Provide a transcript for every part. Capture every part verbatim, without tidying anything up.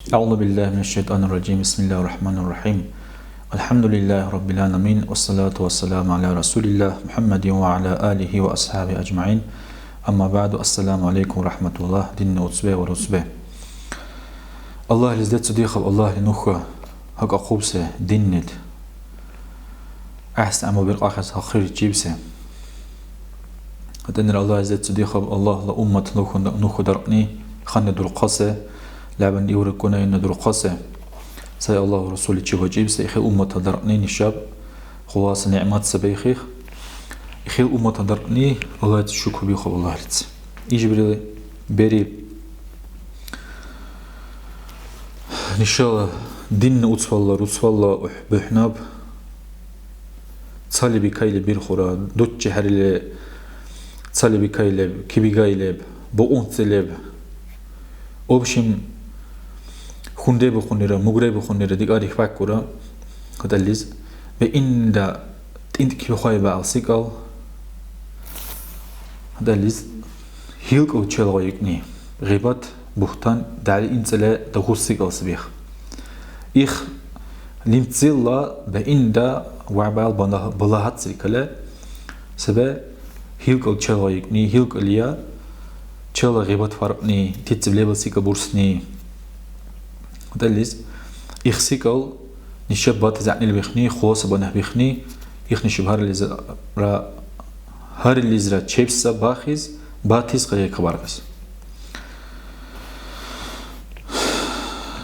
أعوذ بالله من الشيطان الرجيم. بسم الله الرحمن الرحيم. الحمد لله رب العالمين. والصلاة والسلام على رسول الله محمد وعلى آله وأصحابه أجمعين. أما بعد. السلام عليكم ورحمة الله. Динна уцбе ва руцбе. Аллагьлис децӀу дихаб, Аллагьли нуха гьакӀахъубси диннит. ГӀяхӀси гӀямал биркьахъес ахирчибси. ХатӀанира Аллагьлис децӀу дихаб, Аллагьла уммат нуха, нуха даркьни ханна дурхъаси, лябан ивракунаина дурхъаси. Сай Аллагьла Расулличи бакӀибси, ихил умматла даркьни нишаб, Хула ца нигӀмат сабехих. Ихил умматла даркьни Аллагьлис шукру бихаб Аллагьлис. Ижибрили бери нишала динна уцвалла, руцвалла ух-, бухӀнаб цали бикайли бирхура, дуччи хӀерили цали бикай леб, кибигай леб, буунци леб. В общем, хунребухъунира, мугребухъунира декӀар ихбакӀура хатӀализ. БегӀинра тӀинтӀ кибихъуй бегӀал секӀал хатӀализ хӀилкӀал челгъайикӀни, гъибат, бугьтан, дяли имцӀала дагьуси секӀал сабих. Их лимцӀила бегӀинра вягӀбал бала-, балагьатсиркала саби хӀилкӀал челгъайикӀни, хӀилкӀалия чела гъибат варкьни, итициб лебал секӀал бурсни. ХатӀализ, их секӀал нишаб бати зягӀнили бихни, хуласа банахӀ бихни, ихни шиб гьариллизра, гьариллизра чебса бахъес, батес къайгъи кабаркьес.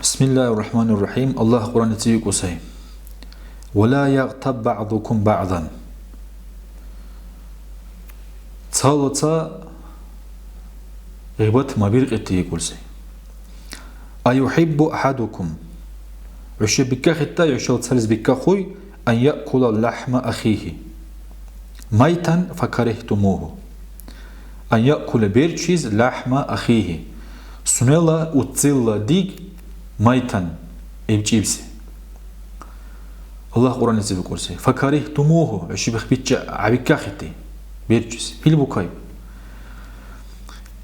Бисмиллахир Рахманир Рахим. Аллагь Кьуръаннизиб викӀу сай: «Ва ла ягътаб баъдукум баъдан». Цала ца гъибат мабиркьити, викӀу сай. «АюхӀиббу ахӀадукум». ХӀуша бикахъита, хӀушала цалис бикахъуй, «ан яъкула лахӀма ахихи майтан факарихтумуху». «Ан яъкула», берчис, «лахӀма ахихи», сунела уццила диг, «майтан», эбкӀибси. Аллагь Кьуръаннизиб викӀуси: «Факарихтумуху», хӀушиб их бичча гьабикахъити, берчис. Ил букай.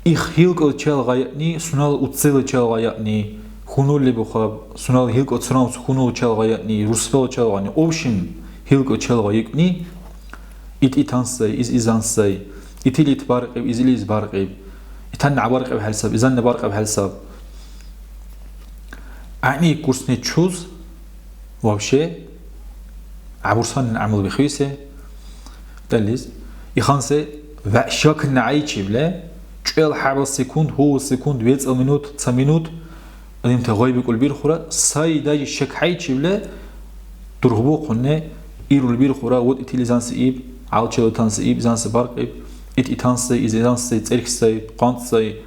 Их хӀилкӀал челгъайяъни, сунела уццила челгъайяъни, хьунулли бухъаб, сунела хӀилкӀал, сунела хьунул челгъайяъни, рурсбала челгъани, общем, хӀилкӀал челгъайикӀни, ит итан сай, из изан сай, итил ит баркьиб, изил из баркьиб, итанна баркьиб хӀял саб, изанна баркьиб хӀял саб. ГӀягӀниикӀусни чуз, вообще, гӀябурсанни гӀямал бихьуси, даллис, иханси вегӀ шакна гӀяйчивли, чуэл хӀябал секунд, хӀу секунд, вецӀал минут, ца минут, адамти гъайбикӀули бирхура, сай даже шак гӀяйчивли, дургъбухъунни, ирули бирхура, вот итилизанси иб, гӀялчила танси иб, изанси баркьиб, ит итанси, изанси цӀерхьсай, къантӀсай,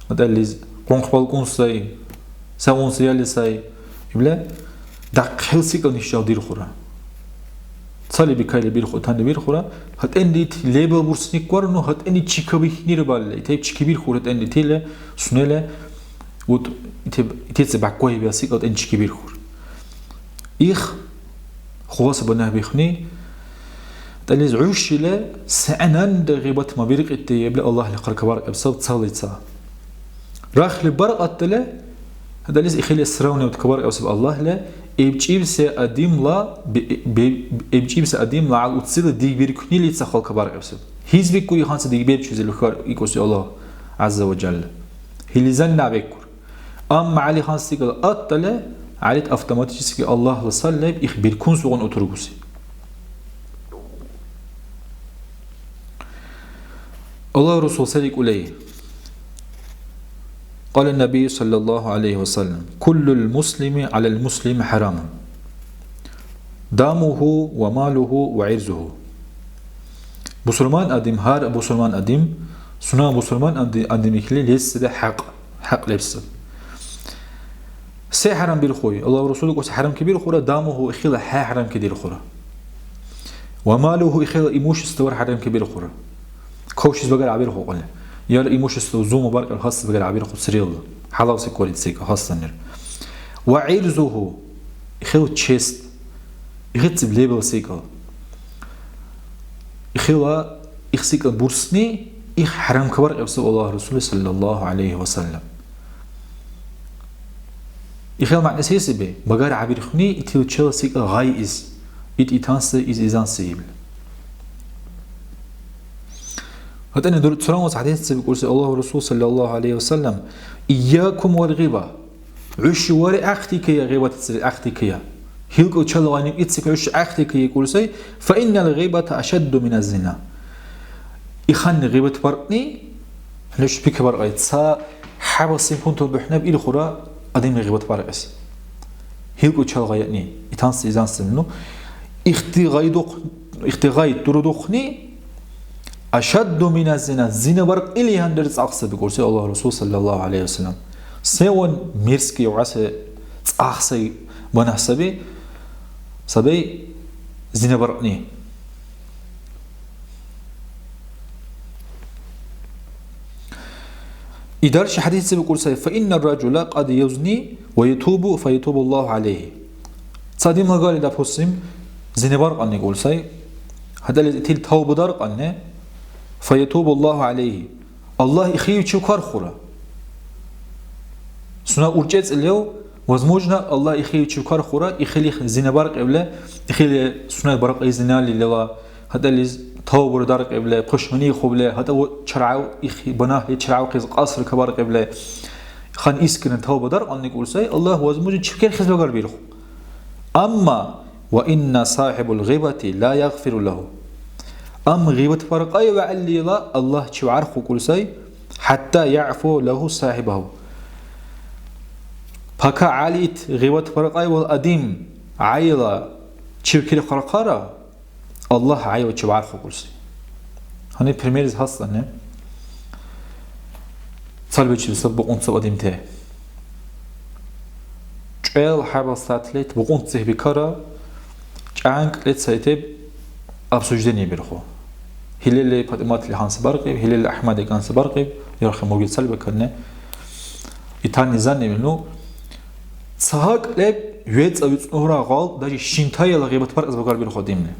даллис, къунхбалкӀунсай, сегъунси яли сай. Ибла дахъхӀел секӀал нешал дирхура. Цали бикайли бирху, тани бирхура. ГьатӀенри ит лебал бурсниквар, ну гьатӀенри чи кабихьнира балли. Итайб чи кибирхур гьатӀенри тила, сунела, вот итеб-, итеца бяккваиб секӀал тӀен чи кибирхур. Их хугъаса банахӀбихни, тӀализ гӀур шила сенанра гъибат мабиркьити, ибла Аллагьли хъаркабаркьиб саб цалица. Рахли баркьаттала, далис ихили сравнивать кабаркьевсиб Аллагьли, эбкӀибси адамла, бе-, бе-, эбкӀибси адамла гьал уцила дигбиркунили ца халкабаркьевсиб. Гьизбикку иханси дигберчузи лухар икӀуси Аллагь ГӀязза ва Жалла. Гьилизан набеккур. Амма ГӀялиханси дигала аттала, ГӀялит автоматически Аллагьла сай леб их биркунсугъун утургуси. Аллагь Расул сай рикӀулей? قال النبي صلى الله عليه وسلم: «كل المسلم على المسلم حرام دمه وماله وعرضه». Бусурман адим, гьар бусурман адим, сунела бусурман ади-, адимихли лес саби хӀякь, хӀякь леб саби. Се хӀярамбирхъуй? Аллагь Расул икӀуси хӀярамкибирхъура, дамуху ихила хӀя хӀярамкидирхъура. Ва малуху ихила имуществовар хӀярамкибирхъура. Кавшис багар гӀябирхъухъули. Яра имущество зума баркьиб хасси багар гӀябирхъу сирилла. ХӀялалси квалици хасанир. Ва гӀирзуху ихил чест. Ихициб лебал секӀал. Ихила, их секӀал бурсни, их хӀярамкабаркьиб саб Аллагь Расулли саллаллаху гӀялайхи ва саллям. Ихел мягӀни се саби? Багар гӀебирхни итил чела секӀал гъайиэс, ит итанси, из изанси иб. ХатӀани дур-, цуран вац хӀядисциб кӀурси Аллагьла Расул, саллаллаху гӀалайхи ва саллям: «Ийякум вал гъиба». ХӀуша вари гӀяхӀдикая, гъибатцира гӀяхӀдикая. ГьилкӀу чалагъайни иццик хӀуша гӀяхӀдикая кӀурсай, «фа иннал гъибата ашадду мина зина». Иханни гъибат баркьни, хӀуша пикри баркьай, ца хӀябал симпунтал бухӀнаб ил хура адамли гъибат баркьес. ГьилкӀу чалагъайни, итанси изансини, ну, ихти гъайдухъ-, ихти гъай дурудухъни, «Ашадду мина зина», зина баркьили гьандан цӀакь саби кӀурси Аллагьла Расул, саллаллаху гӀалайхи ва саллям. Севан мерзкий, васе цӀакь сай, бана саби, саби зина баркьни. Идарши хӀядисциб кӀурсай: «Фа инна ражула кьад юзни ва ятубу, фа ятубу Аллаху гӀалайхи». Ца димлагали, допустим, зина баркьанни кӀурсай, хӀятӀализ итил тавба даркьанни, фа ятубу Аллаху гӀялайхи. Аллагь ихиевичив кархура. Сунела уркӀецӀи лев, возможно, Аллагь ихиевичив кархура, ихили зина баркьевли, ихили сунела баркьи зинали лева, хӀятӀализ тавбура даркьевли, пашманихъубли, хӀятӀа чаргӀяв-, ихи банахӀли чаргӀявхъес кьасра кабаркьевли, хан искренне тавба даркьанни кӀурсай, Аллагь, возможно, чебкерхес багарбирхъу. Амма «Ва инна сахибал гъибати ла ягъфиру лаху». Ам гъибат баркьай вегӀлила Аллагь чевгӀярхъукӀули сай, «хӀятта яъфу лаху сахибаху». Пока гӀяли ит гъибат баркьайвал адим гӀяйла чевкерхъахъара, Аллагь гӀяйла чевгӀярхъукӀули сай. Гьанна примерли хасани. Цалбичил саб букьунцаб адамти. ЧӀел хӀябал сатлет букьунци бикара, чӀянкӀли цайтиб обсуждение бирхъу. Хилели ПатӀиматли гьанси баркьиб, хилели ГӀяхӀмадли гьанси баркьиб, ярхъи мургьи цалбикални. Итани занни вирну, ца гьакӀ леб, вецӀа вицӀнухӀра гъал, даже шинтаэла гъибат баркьес багарбирхъу адамли.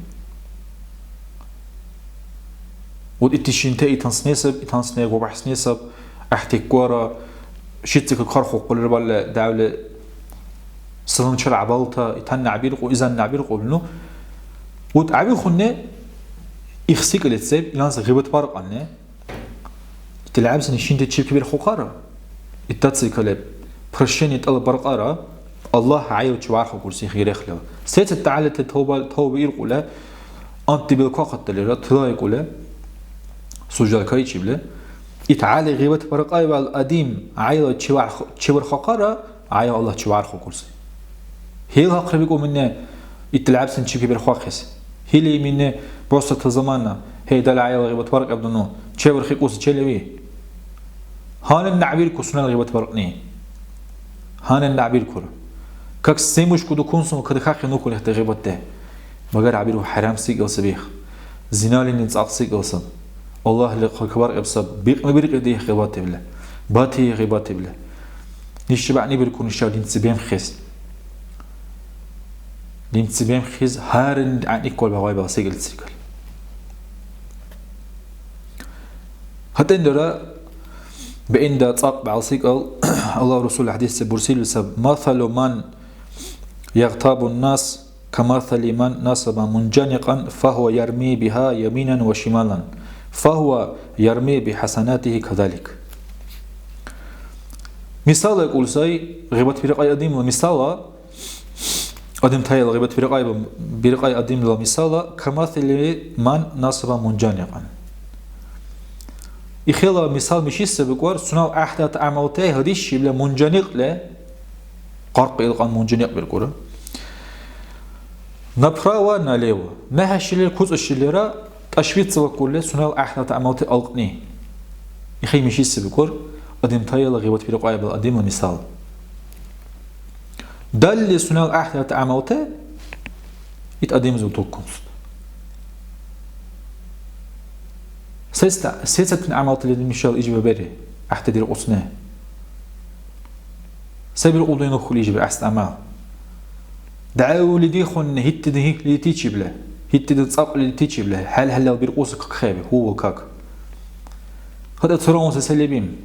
Вот ити шинтаэ итансне саб, итансне губяхӀсне саб, гӀяхӀтиккуара, шиццика кархухъулри балли дявли саламчир гӀябалта, итан набиркьу, изан набиркьу, ну, вот гӀябихъунни ихсикӀли цеб, иланси гъибат баркьанни, итил гӀябсани шинти чебкибирхъухъара, итаци калеб, прощение тӀалаббаркьара, Аллагь гӀяйвачи вархьухъурси хирехлила. Сецад тагӀялати тавба, тавба иркьули, анти белкахъаталира, тылайкьули, суждалкайчибли, ит гӀяли гъибат баркьаибал адим гӀяйла чеварх-, чевархахъара, гӀяйла Аллагь чевархъухъурси. Хил хахъри бикӀу минни итил гӀябсани чебкибирхъахъес. Хили минни просто та замана, хӀей, дала гӀяйла гъибат баркьаб дуну, чевархикӀуси челеви? Гьанна набирку сунела гъибат баркьни. Гьанна набиркур. Как семушку дукунсун кадахахъи нуку лехӀти гъибатти. Магар гӀябиру хӀярамси кӀел сабих. Зиналини цӀакьси кӀел саб. Аллагьли хъа-, кабаркьиб саб. Бикьни биркьи дих гъибатибли. Бати гъибатибли. Нишчи бягӀнибиркур нуша лимци бемхъес. Лимци бемхъес гьарил гӀягӀниккур багъай бала секӀал цикӀал. ХатӀендара бегӀинда цӀакь бегӀлсикӀал Аллагь Расул хӀядисци бурсили саб: «Масалу ман ягътабу нас камасали ман насаба мунжаникъан, фагьуа ярми биха яминан ва шималан, фагьуа ярми бихасанатихи казалик». Мисал акӀуб сай, гъибат биркьай адамла мисала, Адамтала гъибат биркьай, биркьай адамла мисала, камасали ман насаба мунжаникъан. Ихела мисал мишис саби бикӀар, сунела гӀяхӀдат гӀямалти гьадишибла мунжаникъли, къаркъа илкьян мунжаникъ биркура. Направо, налево. МяхӀяшили, куцӀашилира тӀашвицавакӀули сунела гӀяхӀдат гӀямалти алкӀни. Ихи мишис саби бикӀар, адамтала гъибат биркьайбал адамла мисал. Далли сунела гӀяхӀдат гӀямалти ит адамзив тулкунсут. Сецад-, сецадхъни гӀямалти лебил нушала ижиб бери, гӀяхӀти диркьусни? Се биркьулри нухули ижиб гӀяхӀси гӀямал? ДягӀиули дихунни, гьитти дин гьигьлитичибли, гьитти дин цӀакьлитичибли, хӀял-хӀялал биркьуси как хӀеби, хӀу ва как. ХатӀа цураунси се лебим?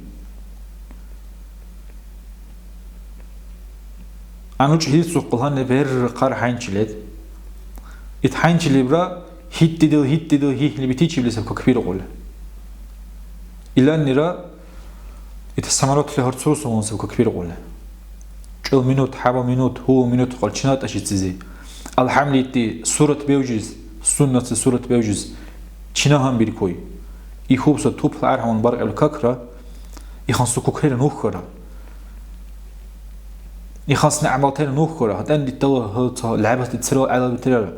Гьанна учӀ хӀилсухъул гьанна берра хъар хӀянчи лер. Ит хӀянчи лебра, гьитӀи-дил, гьитӀи-дил гьигьли битичибли саб какбиркьули. Иланнира ит самолетли гьарцурсуман саб какбиркьули. ЧӀел минут, хӀяба минут, хӀу минут кьалчина тӀашицизи. АлхӀямли итди сурат бевжис, суннатси сурат бевжис, чина гьанбиркуй? Ихубса тупла гӀяргӀяун баркьибли какра, ихансу кукхӀейра нухара. Ихансни гӀямалтайра нухара, гьатӀан диттала гьу ца лягӀбатли царал гӀелабитирара.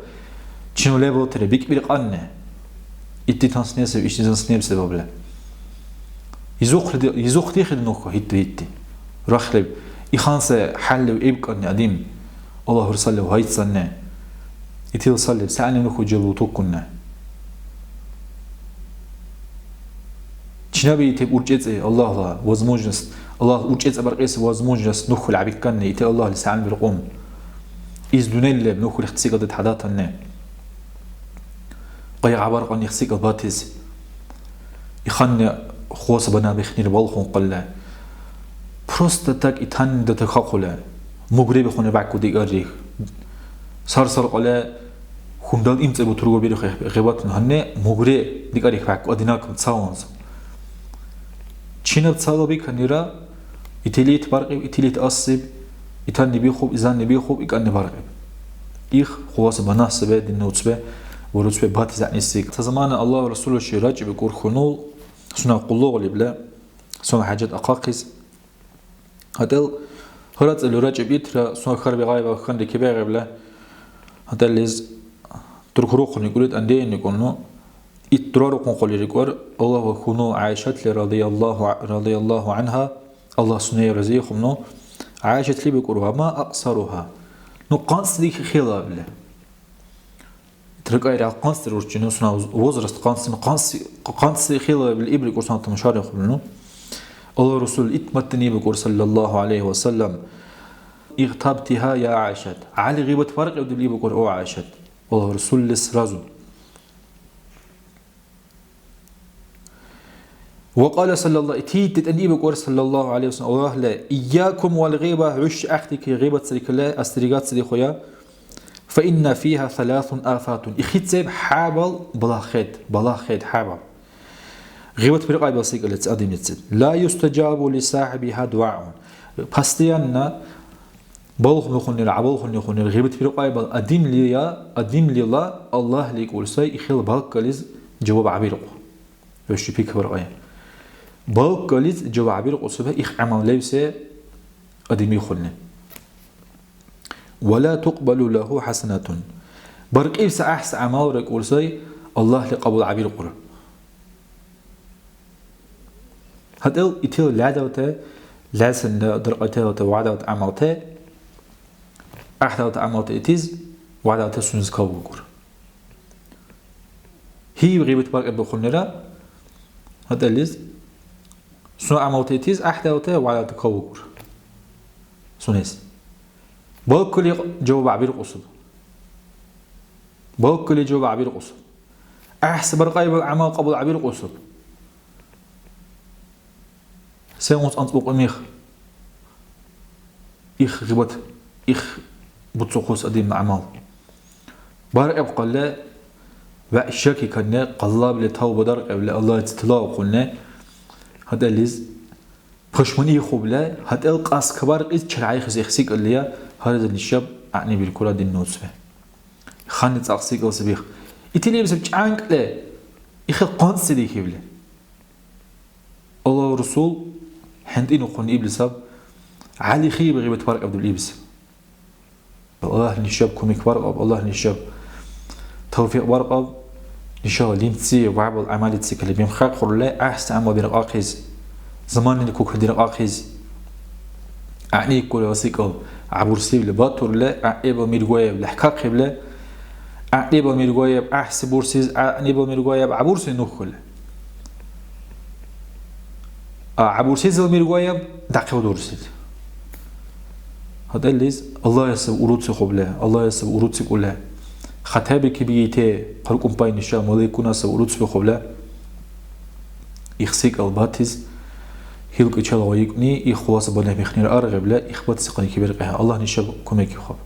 Чину лебалтира, бикӀбиркьанни. Итди тансни саби, ишди тансни сабабли. Изухъли, изухъ дихили нуху гьитти-гьитти. Рахли, иханса хӀялли ибкӀанни адим. Аллагьур салли гьайцанни. Итил салли, сягӀни нуху жабултуккунни. Чинаби итиб уркӀецӀи Аллагьла возможность, Аллагь уркӀецӀи баркьес возможность нухули гӀебикканни, ити Аллагьли сягӀнбиркьун. Из дунъя леб нухули ихцикӀал дат хӀядатанни. Къайгъабаркьан ихцикӀал батизи. Иханни хуаса бана бихнир балхун кьалли. Просто так итанни датахъахъули. Мугреби хъуни бякку дикӀаррих. Сар-сар кьалли Хьунрал имцӀабу тургабирхъи гъибатуни гьанни мугре дикӀарихъ бяхӀ одинаково цаланза. Чинаб цалабиканира, итилит баркьиб, итилит асиб, итанни бихъуб, изанни бихъуб, иканни баркьиб. Их хуас банахъ сабе, динна уцбе, ва руцбе бати зягӀниси. Ца замана Аллагь Расулличи ракӀибикӀур хьунул, сунав къуллугълибла, сунав хӀяжат ахъахъис. ГьатӀел гьарацӀили ракӀиб итра, сунела хьарбигӀяйван хьанри кебегӀевла, гьатӀеллис дурхурухъуникӀули тӀандиеникӀуну, ит дурарухъун хъули рикӀур, Аллагьла хьунул ГӀяйшатли радияллагьу, радияллагьу гӀянгьа, Аллагь сунела разиихъумну, ГӀяйшатли бикӀур, ва ма акьсаругьа, ну къанцӀдихьи хӀелабли. Ит ракӀайрал къанцӀдирурчи, ну, сунела возраст къанцӀ-, къанцӀ-, къанцӀдихьилавли ибри кӀурсанта мушарихъулну. Аллагь Расул ит маттани бикӀур, саллаллагьу гӀялайгьи ва саллам, «Игътабтигьа, я ГӀяйшат». ГӀяли гъибат баркьевдибли бикӀур, о ГӀяйшат. Аллагь Расулли сразу. Ва кьала саллалла-, ити ДетӀани бикӀур, саллаллагьу гӀялайгьи ва саллам, Аллагьла, «Ийякум вал гъиба», хӀуш ахъдики гъибат сарикалла, остерегаться дихуя. «Фа инна фигьа саласун афатун». Ихицеб хӀябал балахъхӀед, балахъхӀед хӀябал. Гъибат биркьяйбал секӀалици адамлици. «Ла юстаджабу ли сахӀибигьа дугӀаун». Постоянно балхунухъунира, гӀябалхунухъунира гъибат биркьяйбал адамлия, адамлила Аллагьли кӀурсай ихила балкализ жаваб гьабиркьу. Веши пикрибаркьая. Балкализ жаваб гьабиркьу саби их гӀямал левси адамихъуни. «Ва ла тукьбалу лагьу хӀясанатун». Баркьибси гӀяхӀси гӀямалра кӀурсай Аллагьли кьабулгӀебиркьур. ГьатӀел итил лядалта, ласанна даркьаталта вягӀдалта гӀямалта, гӀяхӀдалта гӀямалта итиз, вягӀдалта сунез кавгакӀур. Гьив гъибат баркьибухъунира, гьатӀализ, сун гӀямалта итиз, гӀяхӀдалта вягӀдалта кавгакӀур. Сунес. Балкули жаваб гьабиркьусаб. Балкули жаваб гьабиркьусаб. ГӀяхӀси баркьаибал гӀямал кьабул гьабиркьусаб. Сен ус анцӀбукьуни их? Их гъибат, их буцухъус адамла гӀямал. Баркьиб кьалли ва ишаки канни къаллабли тавба даркьевли Аллагьличи тилавхъунни, гьатӀализ пашманиихъубли, гьатӀел кьас кабаркьес черхӀяйхъес ихси кьаллия, гьаризир нишаб гӀягӀнибиркура динна уцби. Ханни цӀакьси кьалси бих. Итилиби саб чӀянкӀли, ихил къантӀси дихьибли. Аллагь Расул хӀянтӀинухъун ибли саб, ГӀяли хииб гъибат баркьаб дубли ибси. Аллагь нишаб кумек баркьаб, Аллагь нишаб тавфикь баркьаб, нишала лимци, вягӀбал гӀямалици кали бемхъахъурли, гӀяхӀси гӀямал биркьахъес, заманали кукадиркьахъес. ГӀягӀникӀули ва секӀал гӀябурсивли батурли, гӀягӀнибал миргоев лехӀкахъибли, гӀягӀнибал миргоев гӀяхӀси бурсис, гӀягӀнибал миргоев гӀябурси нухули. А гӀябурсизил миргоев дахъал дурсис. ГьатӀализ Аллагьсав уруцихъубли, Аллагьсав уруцикӀули, хатаби кибиите хъаркӀумпай нуша малайкунасав уруцбихъубли, их секӀал батис, ХӀилкӀачил гъайикӀни ихлас балехӀбихьнира аргъибла ихбат секьяйкибиркьехӀе. Аллагьни ишаб кумекбихъаб.